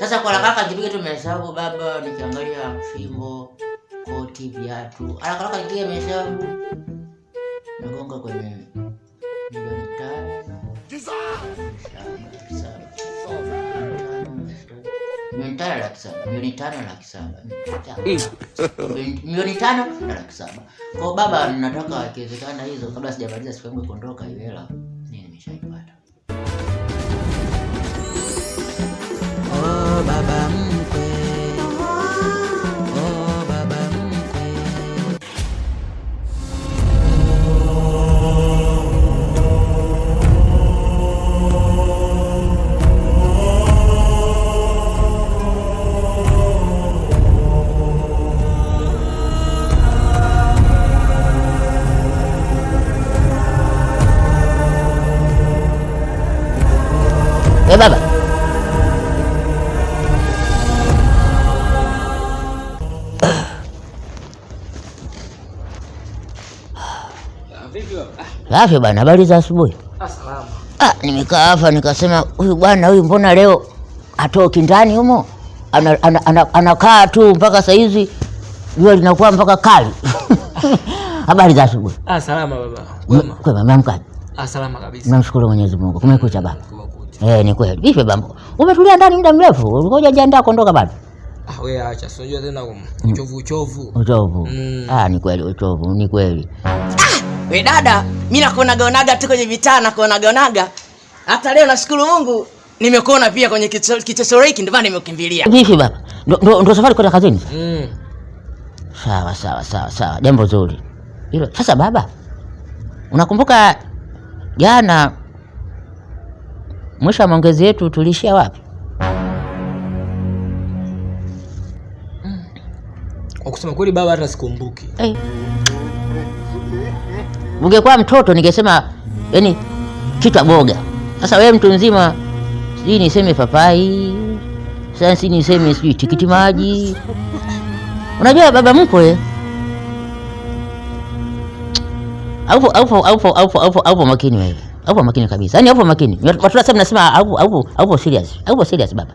Sasa kwa haraka nikipiga tu mahesabu baba, nikiangalia fimbo, koti, viatu, haraka haraka nikipiga mahesabu nagonga kwenye milioni 5 7, 5,700,000, 5,700,000, 5,700,000. Kwa baba, nataka ikiwezekana hizo kabla sijamaliza siku yangu kuondoka, hiyo hela ni nimeshaipata. Oh baba mkwe, oh baba mkwe. Eh baba. Safi bwana, habari za asubuhi. Salama. Nimekaa hapa nikasema huyu bwana huyu mbona leo atoki ndani humo? Anakaa tu mpaka saa hizi jua linakuwa mpaka kali. Habari za asubuhi. Salama baba. Kwema. Kwema, umeamkaje? Salama kabisa. Namshukuru Mwenyezi Mungu. Kumekucha baba. Kumekucha. Ni kweli. Vipi baba? Umetulia ndani muda mrefu. Ulikuwa hujajiandaa kuondoka bado? Wewe acha. Si unajua tena uchovu uchovu. Uchovu. Ni kweli uchovu, ni kweli. We dada, mimi nakuonaga tu kwenye mitaa, nakuonaga. Hata leo nashukuru Mungu nimekuona pia kwenye kichochoro hiki, ndio maana nimekimbilia. Vipi baba? Ndo safari kwenda kazini? Sawa sawa sawa sawa. Jambo zuri. Hilo. Sasa baba, unakumbuka jana mwisho wa maongezi yetu tuliishia wapi? Kwa kusema kweli baba, hata sikumbuki. Ungekuwa mtoto ningesema yani kichwa boga. Sasa wewe mtu mzima, sijui niseme papai, sasa sijui niseme sijui tikiti maji. Unajua baba mkwe haupo makini wewe. Haupo makini kabisa. Yaani haupo makini. Watu wanasema nasema haupo serious. Haupo serious baba.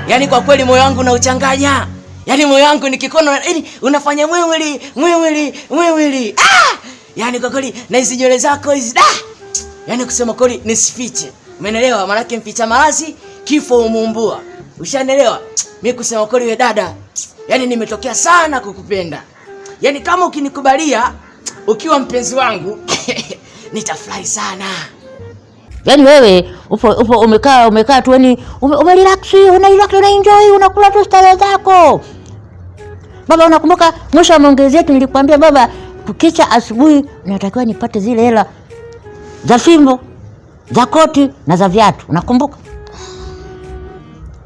Yaani kwa kweli moyo wangu unauchanganya. Yaani moyo wangu nikikono, yaani unafanya mwiwili, mwiwili, mwiwili. Yaani kwa kweli na hizi nywele zako hizi da. Yaani kusema kweli nisifiche. Umeelewa? Maana yake mficha maradhi kifo humuumbua. Ushanielewa? Mimi kusema kweli we dada, yaani nimetokea sana kukupenda. Yaani kama ukinikubalia ukiwa mpenzi wangu nitafurahi sana. Yaani wewe upo umekaa tu yani umerelax, una relax, una enjoy, unakula tu starehe zako. Baba, unakumbuka mwisho wa maongezi yetu nilikwambia baba, kukicha asubuhi natakiwa nipate zile hela za fimbo, za koti na za viatu. Unakumbuka?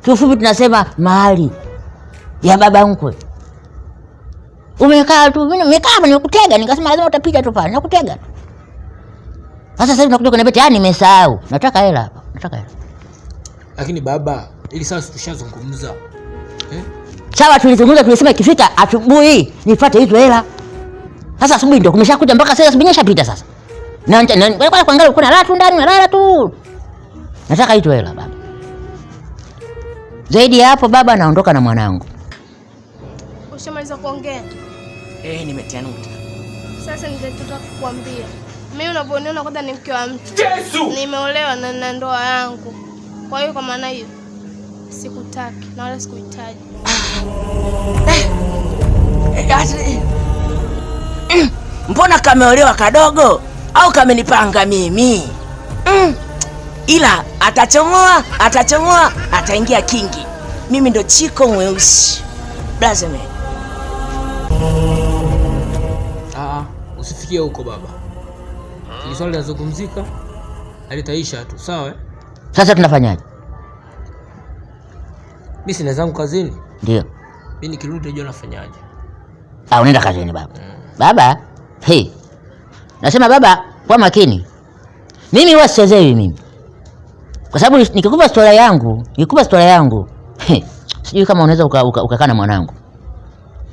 Kiufupi tunasema mahali ya baba mkwe. Umekaa tu, mimi nimekaa hapa nimekutega, nikasema lazima utapita tu pale, nakutega tu. Sasa sasa unakuja kuniambia ati nimesahau. Nataka hela hapa, nataka hela. Lakini baba, ili sasa tushazungumza. Sawa, tulizungumza, tulisema ikifika asubuhi nipate hizo hela. Sasa asubuhi ndio kumeshakuja mpaka sasa asubuhi imeshapita sasa. Na kwa kuangalia kuna lala tu ndani, unalala tu. Nataka hizo hela baba. Zaidi ya hapo baba, naondoka na mwanangu. Ushamaliza kuongea? Nimetia nukta. Sasa ningetaka kukuambia. Mimi unavyoniona kwanza ni mke wa mtu. Yesu! Nimeolewa na nina ndoa yangu. Kwa hiyo kwa maana hiyo sikutaki na wala sikuhitaji. Mbona kameolewa kadogo au kamenipanga mimi? Ila atachomoa, atachomoa, ataingia kingi. Mimi ndo Chiko mweusi. Blaze man. Usifikie huko baba. Ni swali linazungumzika na litaisha tu, sawa? Sasa tunafanyaje? Mimi sina zangu kazini. Ndio. Mimi nikirudi najua nafanyaje. Unaenda kazini baba. Baba, hey. Nasema baba, kwa makini. Mimi huwa sichezewi mimi. Kwa sababu nikikupa story yangu, nikikupa story yangu, hey, sijui kama unaweza ukakaa na mwanangu.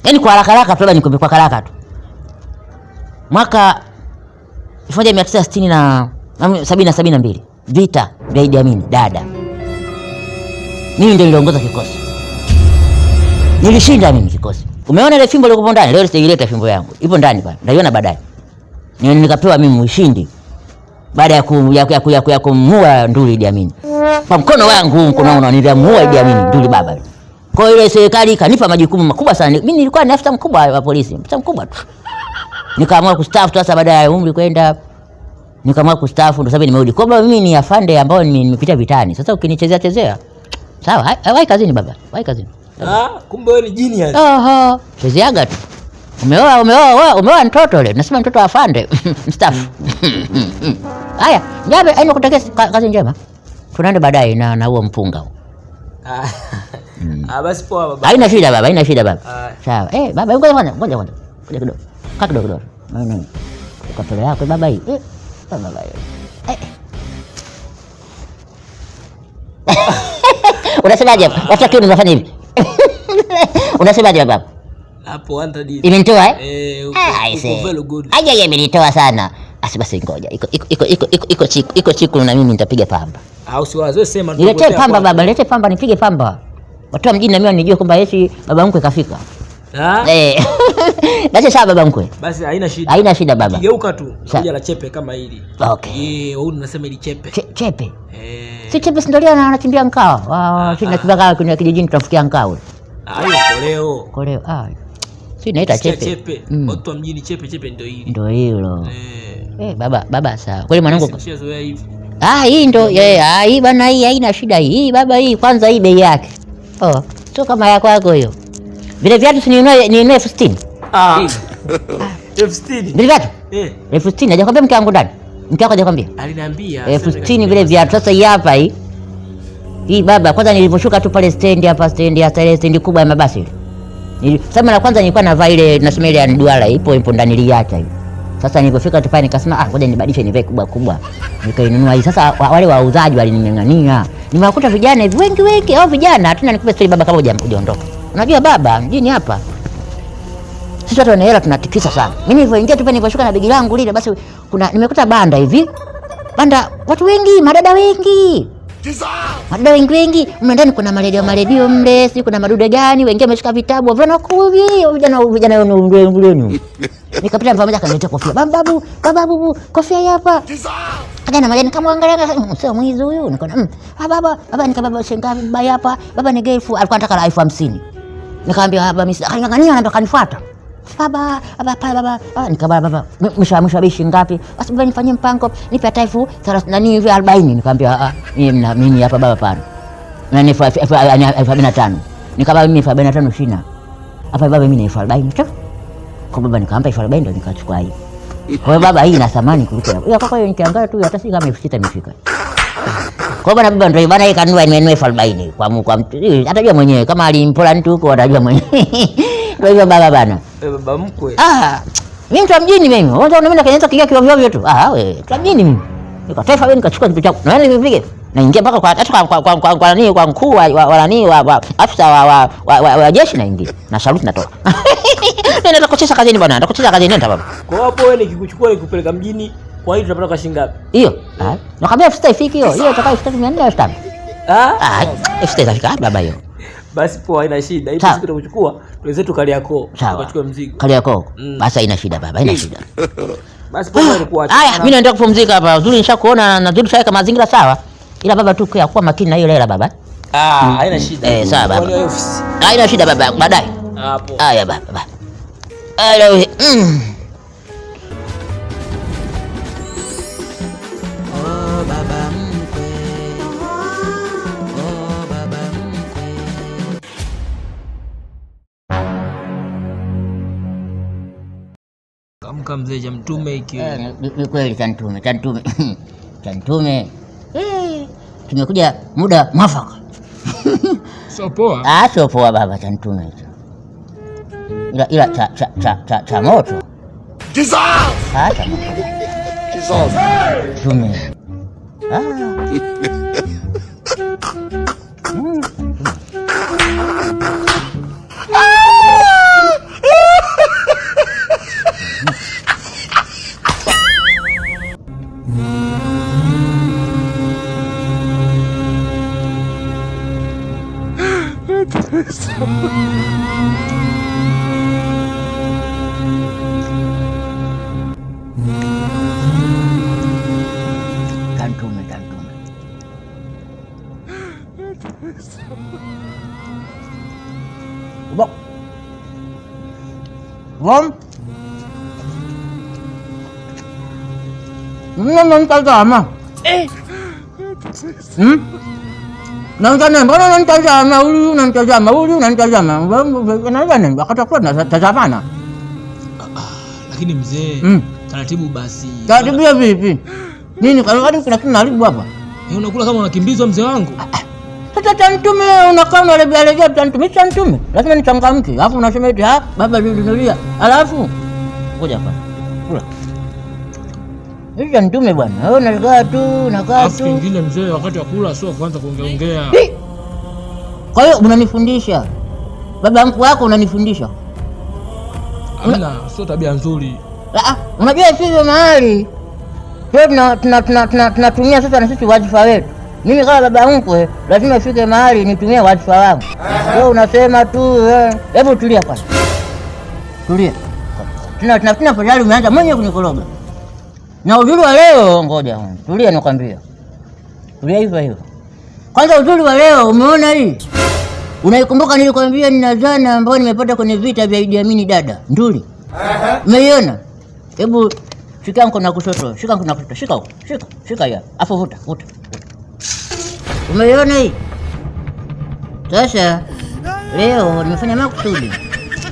Yaani kwa haraka haraka tu, labda nikupe kwa haraka tu. Mwaka elfu moja mia tisa sitini na, na, sabini na, sabini na mbili, vita vya Idi Amin dada. Mimi ndio niliongoza kikosi. Nilishinda mimi kikosi. Umeona ile fimbo iliyokuwa ndani? Leo sijaileta fimbo yangu. Ipo ndani pale. Naiona baadaye. Nikapewa mimi ushindi. Baada ya kumuua Nduli Idi Amin. Kwa mkono wangu, mkono wangu nilimuua Idi Amin Nduli baba. Kwa hiyo ile serikali ikanipa majukumu makubwa sana. Mimi nilikuwa ni afisa mkubwa wa polisi, afisa mkubwa tu. Nikaamua kustaafu sasa baada ya umri kwenda. Nikaamua kustaafu ndio sababu nimerudi. Kwa sababu mimi ni afande ambao nimepita vitani. Sasa ukinichezea chezea. Sawa, wahi kazini baba. Wahi kazini. Ah, kumbe wewe ni genius. Oho, chezeaga tu. Umeoa mtoto leo. Nasema mtoto wa afande mstaafu. Haya, jabe aina kutakia kazi njema. Tunaenda baadaye na huo mpunga huo. Ah, basi poa baba. Haina shida baba, haina shida baba. Sawa. Baba, ngoja kwanza, ngoja kwanza. Ngoja kidogo. Kaa kidogo kidogo. Nani? Kapele yako baba hii. Baba baba. Unasemaje hapo? Wacha kitu unafanya hivi. Unasemaje baba? Hapo 100. Imenitoa eh? Uko very good. Aje imenitoa sana. Basi ngoja. Iko chiku na mimi nitapiga pamba. Au si wazo sema niletee pamba baba, niletee pamba nipige pamba. Watu wa mjini na mimi wanijue kwamba eti baba mkwe kafika. Ah? Basi sawa baba mkwe. Basi haina shida. Haina shida baba. Kigeuka tu, kuja la chepe kama hili. Okay. Wewe unasema hili chepe. Chepe. Si chepe si ndio leo anachimbia mkao. Wao, sisi tunachimbia mkao kwenye kijijini tunafukia mkao. Ah, hiyo koleo. Koleo. Ah. Si naita chepe. Chepe. Watu wa mjini chepe ndio hili. Ndio hilo. Baba sawa. Kweli mwanangu. Nishazoea hivi. Ah, hii ndio hii bana, hii haina shida hii. Hii baba hii kwanza hii bei yake. Oh, sio kama yako yako hiyo. Vile viatu si ninunue 60,000. Ah. 60,000. Vile viatu? 60,000 hajakwambia mke wangu ndani. Mke wako hajakwambia? Aliniambia. 60,000 vile viatu. Sasa hii hapa hii. Hii baba kwanza niliposhuka tu pale stendi hapa stendi ya stendi kubwa ya mabasi ile. Sasa la kwanza nilikuwa navaa ile nasema ile ya duara ipo ndani niliacha hiyo. Sasa nilipofika tu pale nikasema ngoja nibadilishe nivae kubwa kubwa. Nikainunua hii. Sasa wale wauzaji walining'ang'ania. Nimewakuta vijana hivi wengi wengi au vijana tena nikupe story baba kama hujaondoka. Unajua baba mjini hapa sisi watu wana hela tunatikisa sana. Mimi nilipoingia tu pale niliposhuka na begi langu lile basi kuna nimekuta banda hivi. Banda watu wengi, madada wengi. Madada wengi wengi, mle ndani kuna maredio mle, si kuna madude gani, wengine wameshika vitabu, wavulana kuvi, vijana wenu. Nikapita pamoja akaniletea kofia. Babu, kofia hapa. Akaja na majani kama angalia, sio mwizi huyu. Nikaona, baba nikababa shingapi baba hapa? Baba ni elfu, alikuwa anataka 50,000. Nikamwambia baba mimi akaniangalia na akanifuata. Baba, baba. Nikamwambia baba, mwisho bei shingapi? Basi baba nifanyie mpango, nipe hata 30 hivi 40. Nikamwambia mimi hapa baba pana. Na ni 45. Nikamwambia mimi 45 sina. Hapa baba mimi ni 40 tu. Kwa baba nikampa 40 ndio nikachukua hii. Kwa hiyo baba hii ina thamani kuliko yako. Kwa hiyo nikiangalia tu hata si kama 6,000 imefika. Kwa bana baba ndio bana hii kanunua nimenunua 40,000 kwa mtu. Atajua mwenyewe kama alimpola mtu huko atajua mwenyewe. Ndio hivyo baba bana. Baba mkwe. Mimi mtu wa mjini mimi. Wewe unaona mimi nakanyaza kigia kiovyo ovyo tu. Wewe mtu wa mjini mimi. Nikataifa wewe nikachukua kitu chako. Na wewe nipige. Naingia mpaka kwa hata kwa nani kwa mkuu wa nani wa afisa wa jeshi naingia. Na saluti natoka. Nenda nakucheza kazini bwana, nakucheza kazini nenda baba. Kwa hapo wewe nikikuchukua nikupeleka mjini, kwa hiyo tunapata shilingi ngapi? Hiyo. Nakwambia 6,000 ifiki hiyo. Hiyo itakuwa 6,400 5,000. 6,000 itafika baba hiyo. Basi poa, haina shida. Hiyo siku tutakuchukua tuweze tu Kariakoo. Tukachukue mzigo. Kariakoo. Basi haina shida baba, haina shida. Basi poa nikuacha. Haya, mimi naenda kupumzika hapa. Uzuri nishakuona na nzuri shaweka mazingira sawa. Ila baba tu kuwa makini na hiyo hela baba. Haina shida. Sawa baba. Haina shida baba, baadaye. Hapo. Haya baba. Oh baba mkwe. Oh baba mkwe. Kamka mzee cha mtume iki. Ni kweli cha mtume, cha mtume. Cha mtume. Tumekuja muda mwafaka. Sio poa. Sio poa baba cha mtume hicho. Ila cha moto. Cha moto. Mtume. Tantume, tantume. Bo. Bom. Unanitazama? Eh. Hmm? Naongea mbona unanitazama? Huyu unanitazama, huyu unanitazama. Unaona wakati kwa tunatazamana. Lakini mzee, taratibu basi. Taratibu ya vipi? Nini kwa nini kuna kitu naharibu hapa? Unakula kama unakimbizwa mzee wangu. Sasa tantume unakaa unalegea legea tantume, tantume. Lazima nichangamke. Alafu unasema eti ah baba nilia. Alafu ngoja hapa. Kula. Hivi tantume bwana. Wewe unakaa tu, unakaa Alafu tu. kingine mzee, wakati wa kula sio kuanza kuongeaongea. Kwa hiyo unanifundisha. Baba mkuu wako unanifundisha. Hamna, sio tabia nzuri. Ah, unajua sisi mahali tunatumia sasa na sisi wadhifa wetu. Mimi kama baba mkwe lazima ifike mahali nitumie wadhifa wangu. Wewe unasema tu, hebu tulia kwanza. Tulia. Tuna fadhali umeanza mwenyewe kunikoroga. Na uzuri wa leo, ngoja tulia nikwambie. Tulia hivyo hivyo. Kwanza uzuri wa leo umeona hii? Unaikumbuka nilikwambia nina zana ambayo nimepata kwenye vita vya Idi Amin dada, nduli. Umeiona? Hebu shika mkono wa kushoto, shika mkono wa kushoto, shika huko, shika, shika hiyo. Afu vuta, vuta. Umeiona hii? Sasa leo nimefanya makusudi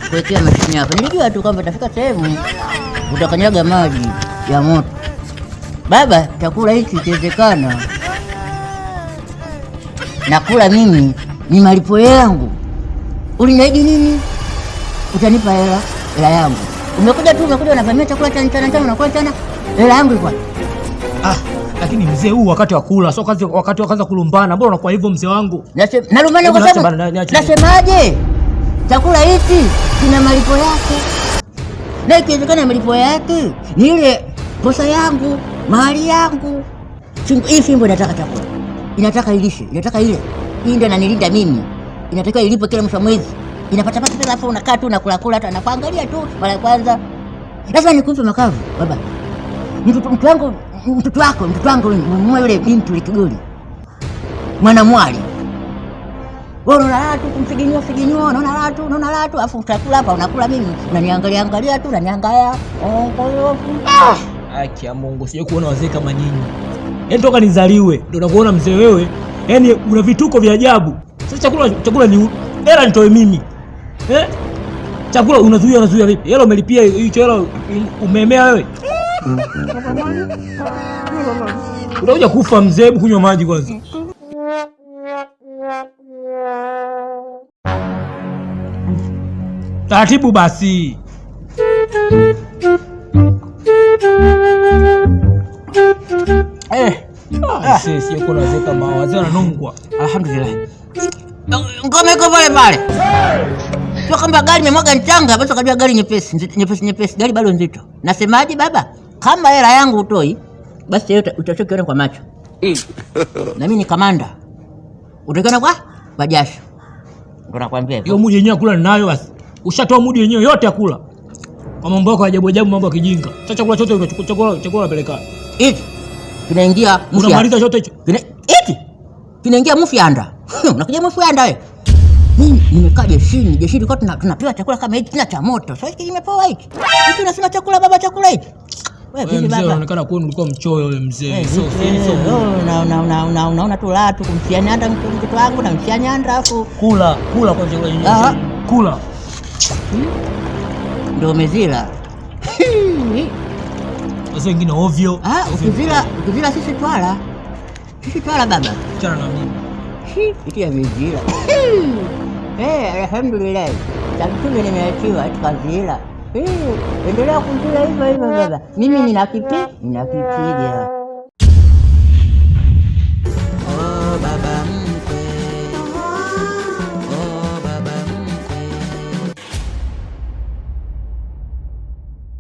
kuwekea mashine hapa. Nilijua tu kwamba itafika sehemu utakanyaga maji ya moto. Baba, chakula hiki ikiwezekana nakula mimi, ni malipo yangu. Uliniahidi nini? Utanipa hela, hela yangu. Umekuja tu, umekuja unavamia chakula cha mchana mchana, unakula mchana, hela yangu iko wapi? Ah, lakini mzee, huu wakati wa kula sio kazi, wakati wa kaanza kulumbana. Mbona unakuwa hivyo mzee wangu? Nalumbana kwa Hebu sababu niache bana, niache. nasemaje? Chakula hiki kina malipo yake, na ikiwezekana malipo yake ni ile posa yangu, mali yangu. Hii fimbo inataka chakula, inataka ilishe, inataka ile. Hii ndio inanilinda mimi, inatakiwa ilipo kila mwisho wa mwezi, inapata pata pesa, alafu unakaa tu unakula kula, hata nakuangalia tu mara ya kwanza. Lazima nikupe makavu baba. Mtoto wangu, mtoto wako, mtoto wangu mume yule binti yule kigoli mwanamwali. Wewe unaona raha tu kumfiginyua figinyua, unaona raha tu, unaona raha tu, afu utakula hapa unakula mimi, unaniangalia angalia tu, unaniangalia. Kwa hiyo Haki ya Mungu, sijawahi kuona wazee kama nyinyi. Yaani toka nizaliwe ndio nakuona mzee wewe. Yaani una vituko vya ajabu. Sasa chakula ni hela nitoe mimi. Chakula unazuia vipi? Hela umelipia hicho hela umeemea wewe. Utakuja kufa mzee, hebu kunywa maji kwanza. Taratibu basi. Sio kuna wazee kama wazee wananongwa. Alhamdulillah. Ngome iko pale pale. Sio kwamba gari imemwaga mchanga basi ukajua gari nyepesi, nyepesi nyepesi, gari bado nzito. Nasemaje baba? Kama hela yangu utoi, basi hiyo utachokiona kwa macho. Na mimi ni kamanda. Utakiona kwa jasho. Ndio nakwambia hivyo. Hiyo mudi yenyewe kula ninayo basi. Ushatoa mudi yenyewe yote ya kula. Kwa mambo yako ajabu ajabu, mambo ya kijinga. Sasa chakula chote unachukua, chakula unapeleka. Hiki kinaingia mfi. Unamaliza chote hicho. Hiki kinaingia mfianda. Unakuja mfianda wewe. Mimi nimekaa jeshini, jeshini kwa tunapewa chakula kama hiki tena cha moto. Sasa hiki kimepoa hiki. Hiki unasema chakula baba, chakula hiki. Wewe Wewe vipi mzee baba? unaonekana kwenu ulikuwa mchoyo wewe mzee. Wewe Sio vipi sio wewe? sio. Unaona tu la tu kumtia nyanda mtoto wangu na mtia nyanda afu Kula, kula kwa chakula yenyewe. Kula. Ndio umezila. Sasa wengine ovyo. Ukizila sisi twala. Sisi twala baba. Achana na mimi. Hiki ya mizila. Alhamdulillah. Tangu nimeachiwa tukazila. Endelea kuzila hivyo hivyo baba. Mimi ninakipiga.